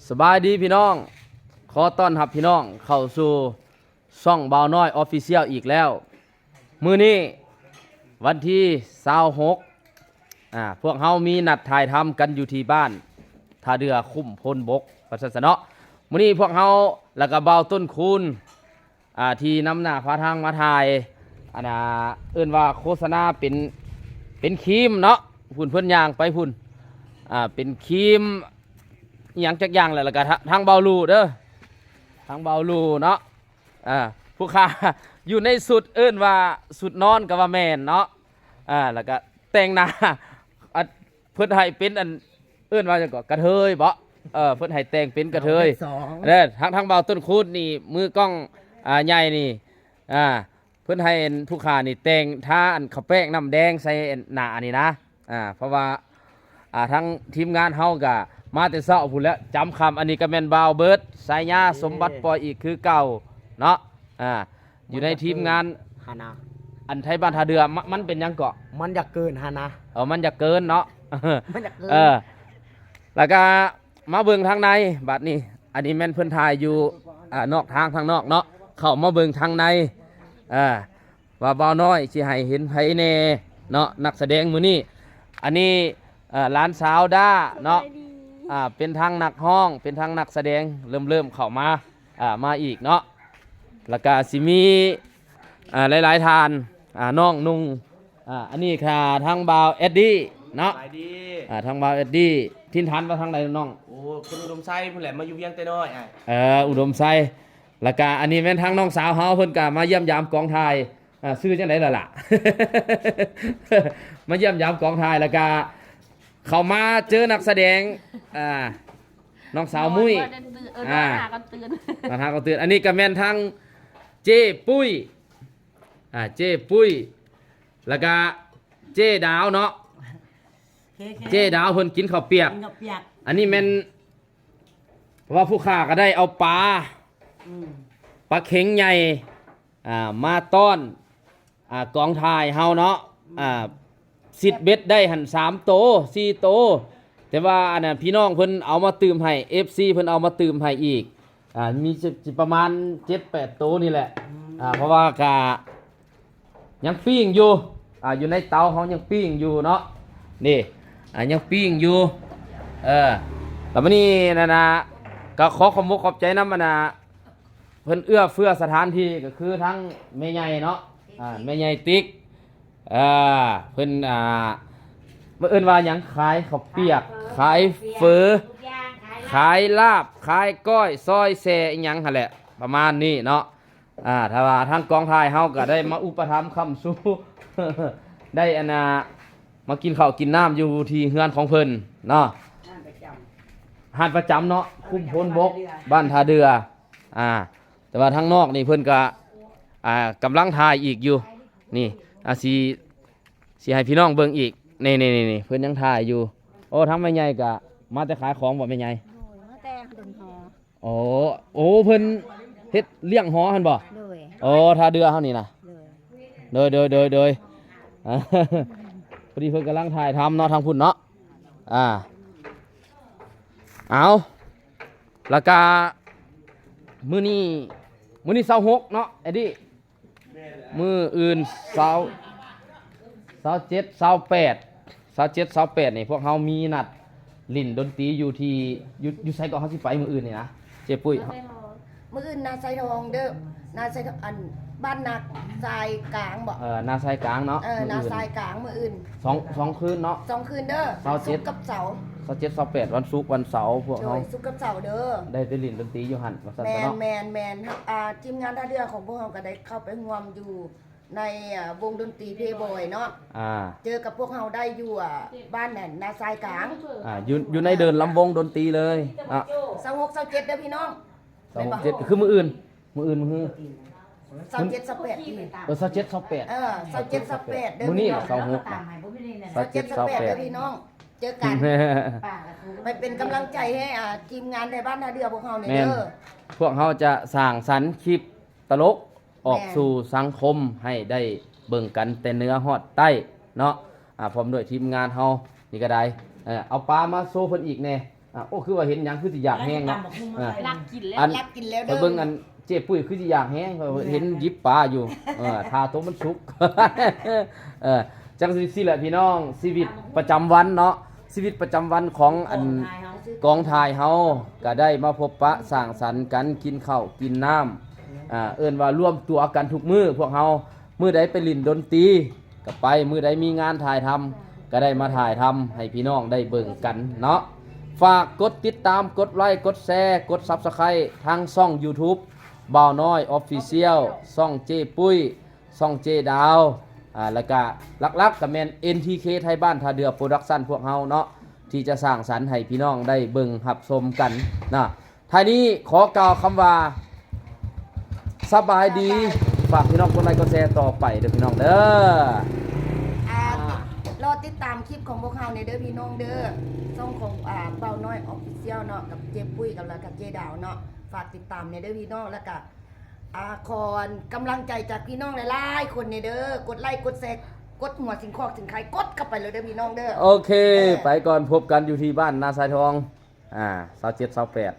ສະບາຍດີພີ່ນ້ອງ, ຂໍຕ້ອນຮັບພີ່ນ້ອງເຂົ້າສູ່ຊ່ອງບ່າວນ້ອຍ Official ອີກແລ້ວ. ມື້ນີ້ວັນທີຊາວຫົກ ອາ ພວກເຮົາມີນັດຖ່າຍທຳກັນຢູ່ທີ່ບ້ານທ່າເດື່ອ ຄຸ້ມໂພນບົກ ວ່າຊັ້ນຊະເນາະ. ມື້ນີ້ພວກເຮົາ ແລ້ວກະບ່າວຕົ້ນຄູນ ອ່າ ທີ່ນຳໜ້າພາທາງມາຖ່າຍ ອັນນ່າ ເອີ້ນວ່າໂຄສະນາເປັນ ເປັນຄຣີມເນາະ, ພຸ້ນເພິ່ນຍ່າງໄປພຸ້ນ ອ່າ ເປັນຄຣີມອີ່ຫຍັງຈັກຢ່າງແຫຼະ. ແລ້ວກະທາງ ທາງບ່າວຫຼູເດີ ທາງບ່າວຫຼູເນາະ ອ່າ ຜູ້ຂ້າຢູ່ໃນຊຸດເອີ້ນວ່າຊຸດນອນກໍວ່າແມ່ນເນາະ ອ່າ ແລ້ວກະແຕ່ງໜ້າ ອ່າ ເພິ່ນໃຫ້ເປັນອັນ ເອີ້ນວ່າຫຍັງເກາະ ກະເທີຍເບາະ ເອີ ເພິ່ນໃຫ້ແຕ່ງເປັນກະເທີຍ ສອງເປັນສອງ ເດີ. ທາງ ທາງບ່າວຕົ້ນຄູນນີ້ ມືກ້ອງ ອ່າ ໃຫຍ່ນີ້ ອ່າ ເພິ່ນໃຫ້ອັນຜູ້ຂ້ານີ້ແຕ່ງ ທາອັນເຂົ້າແປ້ງນ້ຳແດງໃສ່ໜ້ານີ້ນະ ອ່າ ເພາະວ່າ ອ່າ ທາງທີມງານເຮົາກະມາແຕ່ເຊົ້າພຸ້ນແຫຼະ ຈຳຄ່ຳ. ອັນນີ້ກະແມ່ນບ່າວເບີດ ສາຍຍາ ສມບັດ ປ່ອຍອີກຄືເກົ່າເນາະ ອ່າ ຢູ່ໃນທີມງານ ມັນຢາກເກີນຫັ້ນນະ ອັນໄທບ້ານທ່າເດື່ອ ມະ ມັນເປັນຫຍັງເກາະ? ມັນຢາກເກີນຫັ້ນນະ ເອີ ມັນຢາກເກີນເນາະ ມັນຢາກເກີນ ເອີ ແລ້ວກະມາເບິ່ງທາງໃນບາດນີ້. ອັນນີ້ແມ່ນເພິ່ນຖ່າຍຢູ່ ອ່າ ນອກທາງ ທາງນອກເນາະ, ເຂົ້າມາເບິ່ງທາງໃນ ອ່າ ວ່າບ່າວນ້ອຍຊິໃຫ້ເຫັນໃຜແດ່ເນາະ ນັກສະແດງມື້ນີ້. ອັນນີ້ ເອີ ຫຼານສາວດ້າເນາະ ສະບາຍດີ ອ່າ ເປັນທັງນັກຮ້ອງ ເປັນທັງນັກສະແດງ ເລີ່ມ ເລີ່ມເຂົ້າມາ ອ່າ ມາອີກເນາະ. ແລ້ວກະຊິມີ ອ່າ ຫຼາຍໆທ່ານ ອ່າ ນ້ອງນຸ່ງ ອ່າ ອັນນີ້ກະທາງບ່າວແອດດີ້ເນາະ ສະບາຍດີ ອ່າ ທາງບ່າວແອດດີ້ ຖິ່ນຖານວ່າທາງໃດນ້ອງ? ໂອ້ ຄົນອຸດົມໄຊພຸ້ນແຫຼະ ມາຢູ່ວຽງແຕ່ນ້ອຍ ເອີ ອຸດົມໄຊ. ແລ້ວກະອັນນີ້ແມ່ນທາງນ້ອງສາວເຮົາ ເພິ່ນກະມາຢ້ຽມຢາມກອງຖ່າຍ ອ່າ ຊື່ຈັ່ງໃດລະລະ ມາຢ້ຽມຢາມກອງຖ່າຍ ແລ້ວກະເຂົ້າມາເຈີນັກສະແດງ ອ່າ ນ້ອງສາວມຸ້ຍ ເອີ ອ່າ ນອນຫາກັນຕື່ນ ນອນຫາກັນຕື່ນ. ອັນນີ້ກະແມ່ນທາງເຈ້ປຸ້ຍ ອ່າ ເຈ້ປຸ້ຍ ແລ້ວກະເຈ້ດາວເນາະ ເຈ້ດາວເພິ່ນກິນເຂົ້າປຽກ ກິນເຂົ້າປຽກ. ອັນນີ້ແມ່ນ ເພາະວ່າຜູ້ຂ້າກະໄດ້ເອົາປາ ອືມ ປາເຂັງໃຫຍ່ ອ່າ ມາຕ້ອນ ອ່າ ກອງຖ່າຍເຮົາເນາະ ອ່າ ຊິດເບັດໄດ້ຫັ້ນສາມໂຕ ສີ່ໂຕ ແຕ່ວ່າອັນນັ້ນ ພີ່ນ້ອງເພິ່ນເອົາມາຕື່ມໃຫ້ ເອັຟຊີ ເພິ່ນເອົາມາຕື່ມໃຫ້ອີກ ອ່າ ມີຊິ ຊິປະມານເຈັດແປດໂຕນີ້ແຫຼະ ອືມ ອ່າ ເພາະວ່າກະຍັງປີ້ງຢູ່ ອ່າ ຢູ່ໃນເຕົາເຮົາຍັງປີ້ງຢູ່ເນາະ ນີ້ ອ່າ ຍັງປີ້ງຢູ່ ເອີ ແລ້ວມື້ນີ້ນັ້ນນະ ກະຂໍຂອບອົກຂອບໃຈນຳ ອັນນ່າ ເພິ່ນເອື້ອເຟື້ອສະຖານທີ່ ກະຄືທັງແມ່ໃຫຍ່ເນາະ ອ່າ ແມ່ໃຫຍ່ຕິກ ເອີ ເພິ່ນ ອ່າ ເອີ້ນວ່າຫຍັງ ຂາຍເຂົ້າປຽກ ຂາຍເຝີ ຂາຍເຝີ ຂາຍລາບ ຂາຍກ້ອຍ ຊອຍແຊ່ ອີ່ຫຍັງຫັ້ນແຫຼະ ປະມານນີ້ເນາະ. ອ່າ ຖ້າວ່າທາງກອງຖ່າຍເຮົາກະໄດ້ມາອຸປະຖຳຄ້ຳຊູ ໄດ້ອັນນ່າ ມາກິນເຂົ້າກິນນ້ຳຢູ່ທີ່ເຮືອນຂອງເພິ່ນເນາະ ຮ້ານປະຈຳ ຮ້ານປະຈຳເນາະ ຄຸ້ມໂພນບົກ ບ້ານທ່າເດື່ອ ອ່າ ແຕ່ວ່າທາງນອກນີ້ເພິ່ນກະ ອ່າ ກຳລັງຖ່າຍອີກຢູ່ ນີ້ ອ່າ ຊິ ຊິໃຫ້ພີ່ນ້ອງເບິ່ງອີກ ນີ້ໆໆ ເພິ່ນຍັງຖ່າຍຢູ່. ໂອ້ ທາງແມ່ໃຫຍ່ກະມາແຕ່ຂາຍຂອງບໍ່ແມ່ໃຫຍ່? ໂດຍ ມາແຕ່ດົນຫໍ. ໂອ້ ໂອ້ ເພິ່ນເຮັດລ້ຽງຫໍຫັ້ນບໍ່? ໂດຍ ໂອ້ ທ່າເດື່ອເຮົານີ້ນະ ໂດຍ ໂດຍ ໂດຍ ໂດຍ ພໍດີເພິ່ນກຳລັງຖ່າຍທຳເນາະ ທາງພຸ້ນເນາະ ອ່າ ເອົາ ແລ້ວກະມື້ນີ້ ມື້ນີ້ຊາວຫົກເນາະ ແອດດີ້ ມື້ອື່ນຊາວ ຊາວເຈັດ ຊາວແປດ ຊາວເຈັດ ຊາວແປດນີ້ ພວກເຮົາມີນັດຫຼິ້ນດົນຕີຢູ່ທີ່ ຢູ່ ຢູ່ໃສເກາະ ເຮົາຊິໄປມື້ອື່ນນີ້ນະ ເຈ້ປຸ້ຍ? ມື້ອື່ນນາຊາຍທອງເດີ ນາຊາຍ ອັນ ບ້ານນາຊາຍກາງບໍ? ເອີ ນາຊາຍກາງເນາະ ເອີ ມື້ອື່ນ ນາຊາຍກາງມື້ອື່ນ ສອງ ສອງຄືນເນາະ ສອງຄືນເດີ ຊາວເຈັດ ສຸກກັບເສົາ ຊາວເຈັດ ຊາວແປດ ວັນສຸກ ວັນເສົາ ພວກເຮົາ ໂດຍ ສຸກກັບເສົາເດີ ໄດ້ໄປຫຼິ້ນດົນຕີຢູ່ຫັ້ນ ວ່າຊັ້ນ ແມ່ນ ເນາະ ແມ່ນ ແມ່ນ ອ່າ ທີມງານທ່າເດື່ອຂອງພວກເຮົາກະໄດ້ເຂົ້າໄປຮ່ວມຢູ່ ໃນ ອ່າ ວົງດົນຕີເພບອຍເນາະ ອ່າ ເຈີກັບພວກເຮົາໄດ້ຢູ່ ອ່າ ບ້ານນັ້ນ ນາຊາຍກາງ ອ່າ ຢູ່ ຢູ່ໃນເດີ່ນລຳວົງດົນຕີເລີຍເນາະ ຊາວຫົກ ຊາວເຈັດເດີພີ່ນ້ອງ ຊາວຫົກ ຊາວເຈັດ ຄືມື້ອື່ນ ມື້ອື່ນມື້ຮື ຊາວເຈັດ ຊາວແປດ ເອີ ຊາວເຈັດ ຊາວແປດ ເອີ ຊາວເຈັດ ຊາວແປດເດີ ມື້ນີ້ຊາວຫົກ ຊາວເຈັດ ຊາວແປດເດີພີ່ນ້ອງ ເຈີກັນ ໄປເປັນກຳລັງໃຈໃຫ້ ອ່າ ທີມງານໄທບ້ານທ່າເດື່ອພວກເຮົາແດ່ເດີ ພວກເຮົາຈະສ້າງສັນຄລິບຕະຫຼົກ ອອກສູ່ສັງຄົມໃຫ້ໄດ້ເບິ່ງກັນແຕ່ເໜືອຮອດໃຕ້ເນາະ ອ່າ ພ້ອມດ້ວຍທີມງານເຮົານີ້ກະໄດ້ ເອີ ເອົາປາມາໂຊເພິ່ນອີກແດ່ ອ່າ ໂອ້ ຄືວ່າເຫັນຫຍັງຄືຊິຢາກແຮງເນາະ ຕຳບັກຫຸ່ງມາຂາຍ ອ່າ ລັກກິນແລ້ວ ອັນ ລັກກິນແລ້ວເດີ ເບິ່ງອັນເຈ້ປຸ້ຍຄືຊິຢາກແຮງ ເຫັນ ແມ່ນ ຫຍິບປາຢູ່ ເອີ ຖ້າໂຕມັນສຸກ ເອີ ຈັ່ງຊີ້ແຫຼະພີ່ນ້ອງ ຊີວິດປະຈຳວັນເນາະ ຊີວິດປະຈຳວັນຂອງອັນ ກອງຖ່າຍເຮົາ ກອງຖ່າຍເຮົາກໍໄດ້ມາພົບປະສັງສັນກັນ ກິນເຂົ້າກິນນ້ຳ ອ່າ ເອີ້ນວ່າລວມຕົວກັນທຸກມື້ພວກເຮົາ ມື້ໃດໄປຫຼິ້ນດົນຕີ ກໍໄປ ມື້ໃດມີງານຖ່າຍທຳ ກໍໄດ້ມາຖ່າຍທຳໃຫ້ພີ່ນ້ອງໄດ້ເບິ່ງກັນເນາະ ຝາກກົດຕິດຕາມ ກົດໄລ ກົດແຊ ກົດ Subscribe ທາງຊ່ອງ YouTube ບ່າວນ້ອຍ Official ຊ່ອງເຈ້ປຸ້ຍ ຊ່ອງເຈ້ດາວ ອ່າ ແລ້ວກະຫຼັກໆກໍແມ່ນ ເອັນທີເຄ ໄທບ້ານທ່າເດື່ອ Production ພວກເຮົາເນາະ ທີ່ຈະສ້າງສັນໃຫ້ພີ່ນ້ອງໄດ້ເບິ່ງຮັບຊົມກັນເນາະ ທ້າຍນີ້ຂໍກ່າວຄຳວ່າ ສະບາຍດີ ສະບາຍດີ ຝາກພີ່ນ້ອງກົດໄລກົດແຊຕໍ່ໄປເດີພີ່ນ້ອງເດີ ອ່າ ລໍຕິດຕາມຄລິບຂອງພວກເຮົາແດ່ເດີພີ່ນ້ອງເດີ ຊ່ອງຂອງ ອ່າ ບ່າວນ້ອຍ Official ເນາະ ກັບເຈ້ປຸ້ຍ ກັບ ແລ້ວກະເຈ້ດາວເນາະ ຝາກຕິດຕາມແດ່ເດີພີ່ນ້ອງ ແລ້ວກະ ອ່າ ຂໍກຳລັງໃຈຈາກພີ່ນ້ອງຫຼາຍໆຄົນແດ່ເດີ ກົດໄລ ກົດແຊ ກົດຫົວສິງຂອກສິງໄຄ ກົດເຂົ້າໄປເລີຍເດີພີ່ນ້ອງເດີ ໂອເຄ ເອີ ໄປກ່ອນ ພົບກັນຢູ່ທີ່ບ້ານນາຊາຍທອງ ອ່າ ຊາວເຈັດ ຊາວແປດ